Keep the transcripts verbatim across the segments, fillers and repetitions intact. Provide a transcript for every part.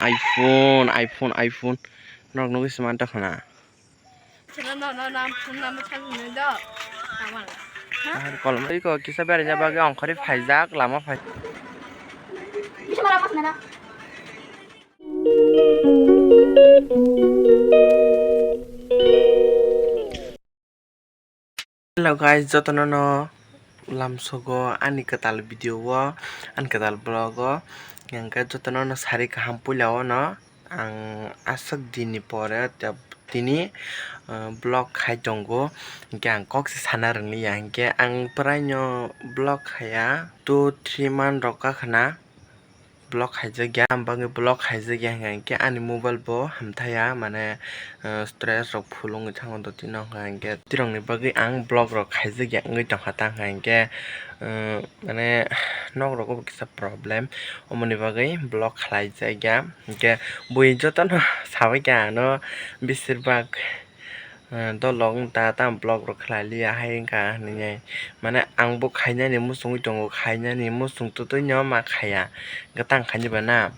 iPhone, iPhone, iPhone. Norok nugwi se manto khna. Chwla no, no, nam phone nam thang hinwi do. Tama. Ha? Ahar kolom iko kisa berajak bagwi ongkhorwi phaijak, lama phai. Bisa mara mas nana. Hello guys, jotono no lamsogo ani kwtal video o, ani kwtal vlog o, hwnkhe jotono no sari kaham puila o no ang aswk din ni pore tini, ah, vlog khai tongo, hwnkhe ang kok se sana rwngya, hwnkhe ang prai no vlog khaiya two three month rok wngkha na. Block khaijakya, ang bagwi block khaijakya hwnkha hwnkhe ani mobile bo hamthaya, mane, eh, stress rok full wngwi thango dotino, hwnkha hwnkhe tirokni bagwi ang block rok khaijakya wngwi tongkha, ta hwnkha hwnkhe, eh, mane, nok rogo bo kisa problem, omoni bagwi block khlaijakya, hwnkhe bui jotono sabaikha ano beshirbak. Eh, dolok wng ta, tamo block rok khlai liya hai wngkha hinwi. Mane ang bo khainani muchungwi tongo, khainani muchung twtwi no ma khaiya, hwnkhe tang khainai ba na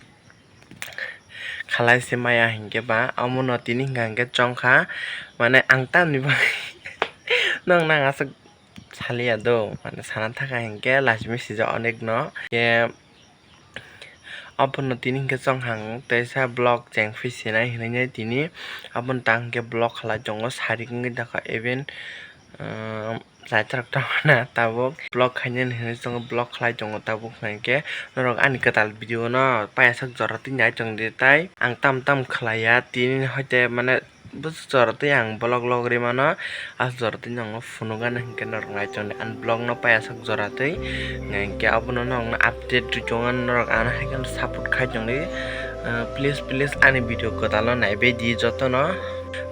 khalai se maya hinkhe ba, omono tini hwnkha hinkhe chongkha. Mane ang tamni bagwi nokno ang aswk saliya do, mane sana thangkha hinkhe lachimwi sijak onek no. Khe Abono tini hinkhe chwng hang teisa block chengphi sinai hinwi tini abono tang hinkhe block khlai tongo, sarik wngwi dakha even, um, chaitharak tongmani tabuk block khainani hinwi chwng block khlai tongo tabuk hinkhe norok ani kwtal video no paiyasak jora twi nai tongdi tai ang tam tam khlaiya tini hoite mane. Bwswk jora tei ang vlog log ri mano, aswk jora tei nokno phunukgani hinkhe norok naichomdi ani vlog no paiyasak jora tei hinkhe abono nokno update rwi tongo norok ano haikhe support khai tongdi, ah, please please ani video kwtal no naibaidi jotono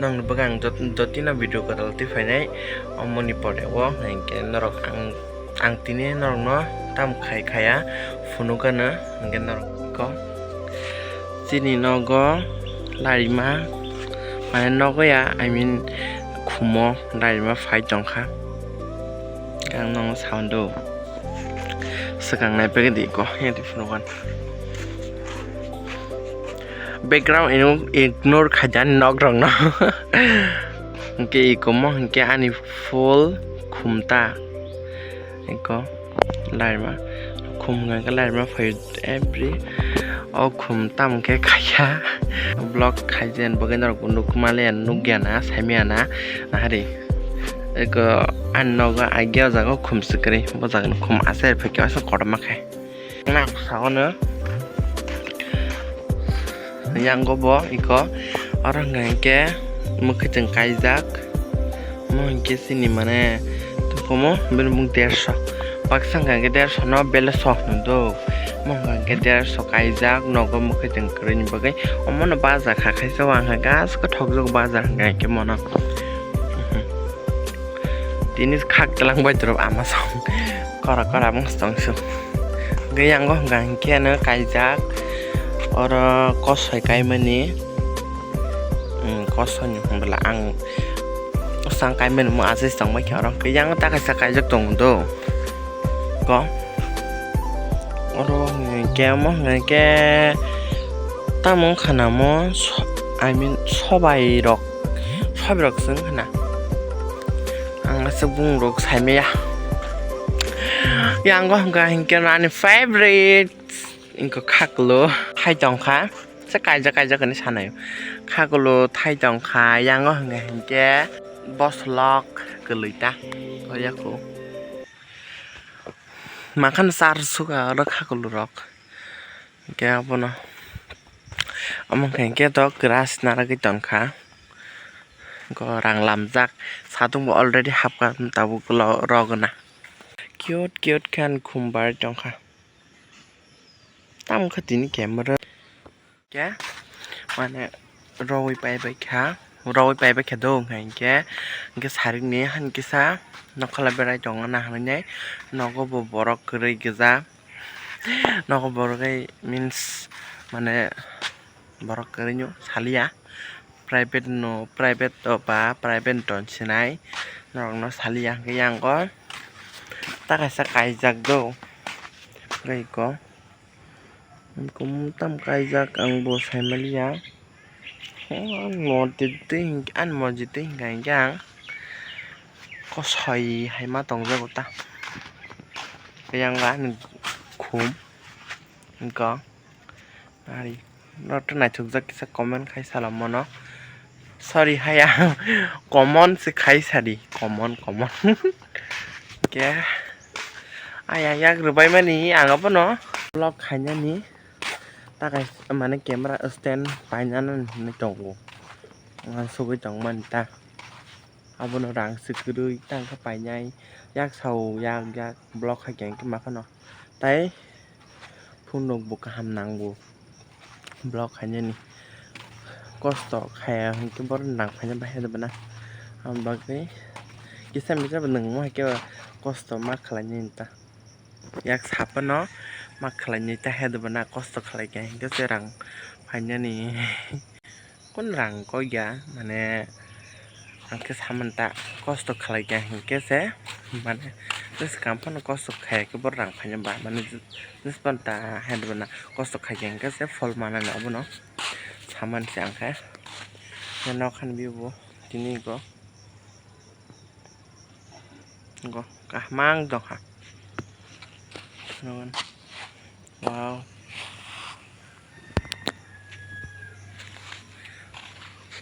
nokni bwkha ang jot-, jotino video kwtal twi phainai omoni pore o hinkhe norok ang, ang tini norokno tamo khai khaiya phunukgano hinkhe norok kok. Chini nogo larima, mane nogo ya, I mean, khumo larima phai tongkha. Ang nokno sound o swkang nai pegedi ko, yang di phunukgani. Background ino ignore khaidi ani nok rokno. Hinkhe ikomo hinkhe ani full khumta. Eko larima khum hwnkha khe larima phaio every o khum tamo khe khaiya vlog khaijani bagwi norok bo nukmaliya nukya na saimaya na nahari eko ani nogo agya o jaga o khum swkri bo jaga ni khum asai phaikhe aswk kotorma khe. Nang saono yango bo iko oro hwnkha hinkhe mwkhwtwng kaijak omo hinkhe chini mane tongkhomo bini bumung derso baksa hwnkha hinkhe derso no bele sok hwndo omo hwnkha hinkhe derso kaijak nogo mwkhwtwng kwrwini bagwi omono baja kha khaisa o ang kha gas kwthokjak baja hwnkha hinkhe mono. Tini khak twlang bai twrwk ama song kora kora mung song sung. Hwnkhe yango hwnkha hinkhe ano kaijak oro kosoi kaimani, um, kosoi ni hwnbwla ang sang kaimani mo asai tongbai khe oro hwnkhe yang ta kaisa kaijak tongo do ko oro hwnkhe omo hwnkhe tamo wngkha namo I mean sobai rok. Sobrok chwng khna. Ang aswk bumung rok saimaya. Yango hwnkha hinkhe ani favorite. Wngkha khaklo thai tongkha. Se kaijak kaijak hinwi sanai. Khaklo thai tongkha. Yango hwnkha hinkhe boslok kwlwi ta. Oya kho. Makhano char suka oro khaklo rok. Hwnkhe abono, omo hwnkha hinkhe to grass narwgwi tongkha. Go rang lamjak, satung bo already hapkha tabuk lo-, rogna. Cute cute khe ani khum bar tongkha. Tamo khe tini camera. Khe mane rogwi paibaikha, rogwi paibaikha do hwnkha hinkhe, hinkhe sarikni hani kisa nokhola berai tongo naharnai nogo bo borok kwrwi gwja. Nogo borok bai means mane borok kwrwino saliya private no private o ba private ni ton sinai norokno saliya hwnkhe yango ta kaisa kaijak do tei ko Kum tam kaijak ang bo saimaliya. Ang no twi twi hink-, ani mojit twi hinkha hinkhe ang kosoi hai ma tongjago ta. Yang ani khum hinkha. Ari, norok naithokjak kisa comment khai sala mono. Sorry haya, common se khai sadi, common, common. Ke, aya yak rwbaimani ang abono vlog khainani takai mane camera stand painani hinwi tongo. Ang sugui tongmani ta. Abono rang se kwrwi tangkha painai, yak sao yak yak vlog khaikhe hinkhe ma phano. Tai phunukbo kaham nangbo vlog khainani. Kosto khaya hinkhe borok nang phaina bahai rwbana. Aboni bagwi kisa misa bo nangma hai khe kosto ma khlainani ta. Yak saphano ma khlainai ta hai rwbana kosto khlaikha hinkhe se rang phainani. Kun rang kok ya, mane, ang khe samani ta, kosto khlai kha hinkhe se, mane, jesa kam phano kosto khai khe bo rang phaina ba, mane, jesa phano ta hai rwna kosto khai kha hinkhe se phol manani abono samani se ang khe. Nok han view bo tini go. Go, kaham ang dong ha. Nongan. Wow.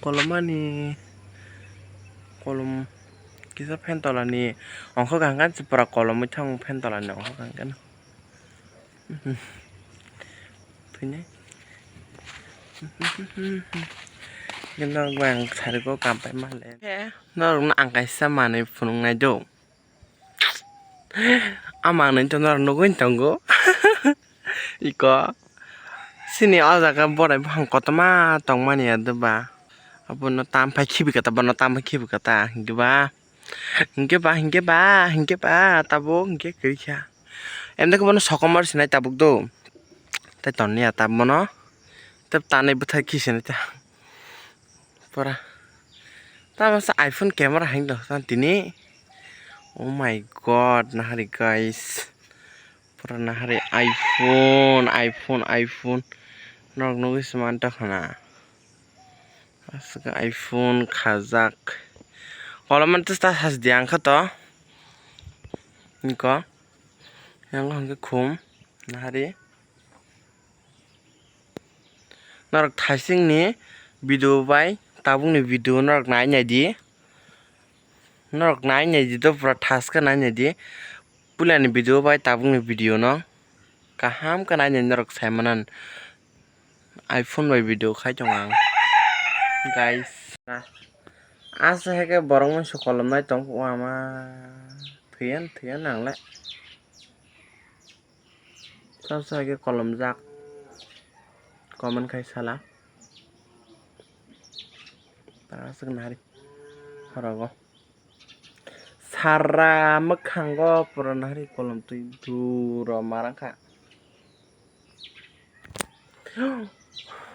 Kolomani, kolom kisa fan tolani ongkho kaham khe pura kolomwi thang fan tolani ongkho kaham khe. Thwinai. Norok bai ang sarigo kamphaima le. Norokno ang kaisa manwi phunuknai do. A manwi to norok nugwi tongo. Iko. Sini o jaga borai buphang kotorma tongmani ya doba. Abono tamphai khibi kata, bono tamphai khibi kata. Hinkhe ba. Hinkhe ba, hinkhe ba, hinkhe ba, tabuk hinkhe kwrwi kha. Emdakhe bono sokomor sinai tabuk do. Tai toniya tabuk bono. Tei tanwi bwthai khisinai ta. Pura. Tamo sa iPhone camera hai do tini. Oh my God, nahari guys. Pura nahari iPhone, iPhone, iPhone. Norok nugwi se manto khna. Aswk iPhone khajak. Kolom man testa has di ang kha to. Niko. Yang hwnkhe khum. Nahari. Norok thaisingni video bai tabukni video norok nai nai di. Norok nai nai di do pura thaska nai nai di. Puilani video bai tabukni video no kaham khe nai nai norok sai manan. iPhone bai video khai tongo ang. Guys. Asa hai khe borok mui su kolom nai tong ama. Thuyan thuyan ang le. Sab sab hai khe kolomjak. Comment khai sala. Aswk nahari. Horogo. Sara mwkhango pura nahari kolom twi duro marang kha.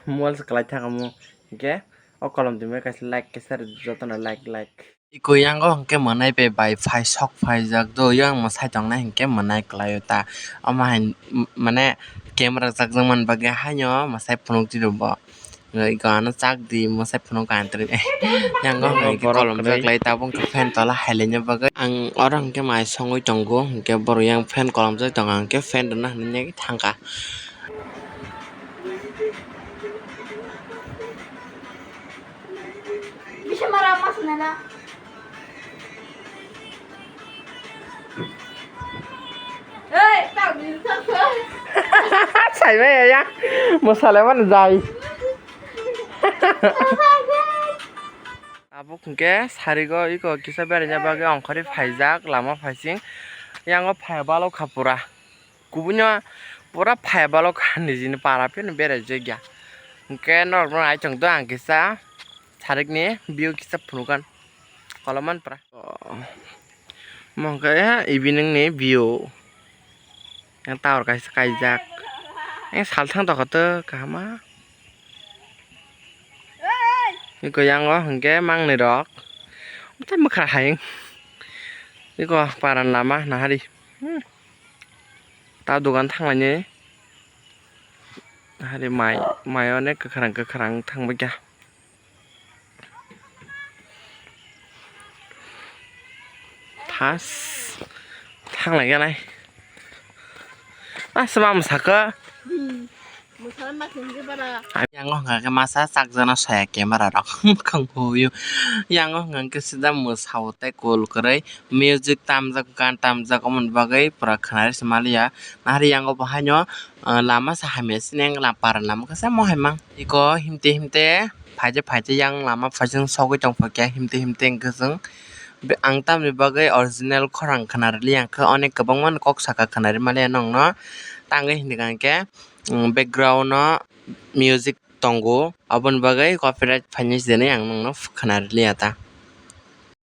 Mobile se kwlai thang omo. Hinkhe o kolom twi kaisa like kaisa rwdi jotono like like. Iko yango hwnkhe mwnai bai bai phai sok phaijak do, yang mwsai tongnai hinkhe mwnai kwlaio ta. Omo hai mane camera chakjakmani bagwi haino mwsai phunukjio bo. Iko ano chakdi mwsai phunuk antri. Yango hwnkhe kolomjak lai tabuk hwnkhe fan tola hailaina bagwi. Ang oro hwnkhe mai songwi tongo, hwnkhe borok yang fan kolomjak tongo, ang khe fan rwna hinwi thangkha. Bisa marah mas nana. Hei, tak di tak. Sai mai ya. Mo sale mana jai. Tabuk hwnkhe sarigo iko kisa beraina bagwi ongkhorwi phaijak lama phaising. Yango phai balo kha pura. Kubunyo pura phai balo kha nijini para pheno berai jakya. Hwnkhe norokno nai tongdo ang kisa sarikni view kisa phunukan koloman pura. Omo hwnkhe evening ni view. Yang tower kaisa kaijak. Yang salthang tokha to kahama. Iko yango hwnkhe mangnwi rok. Tei mwkhra hai. Iko paran lama nahari. Hmm. Ta dogan thanglaini. Hari mai, mai onek kwkhwrang kwkhwrang thangbai kha. Thas thanglai ganai. Aswk ma mwsakha. Yang o hwnkha khe masa chakjana saya camera rok. Mukhang huyo. Yang o hwnkha khe sida mwsao tei kol kwrwi music tamjak, gan tamjak, omoni bagwi pura khwnari se maliya. Nahari yang o bo haino, ah, lama se hamya sini yang para lama khe samo haimang. Iko himte himte phaide phaide yang lama phaising sogwi tongphakya himte himte hwnkhe chwng. Be-, ang tamni bagwi original khorang khna rwliya hwnkhe onek kwbangma kok saka khna rwmaliya nokno. Tangwi hwnkha hwnkhe, um, background o music tongo, aboni bagwi copyright phainai se ang nokno khna rwliya ta.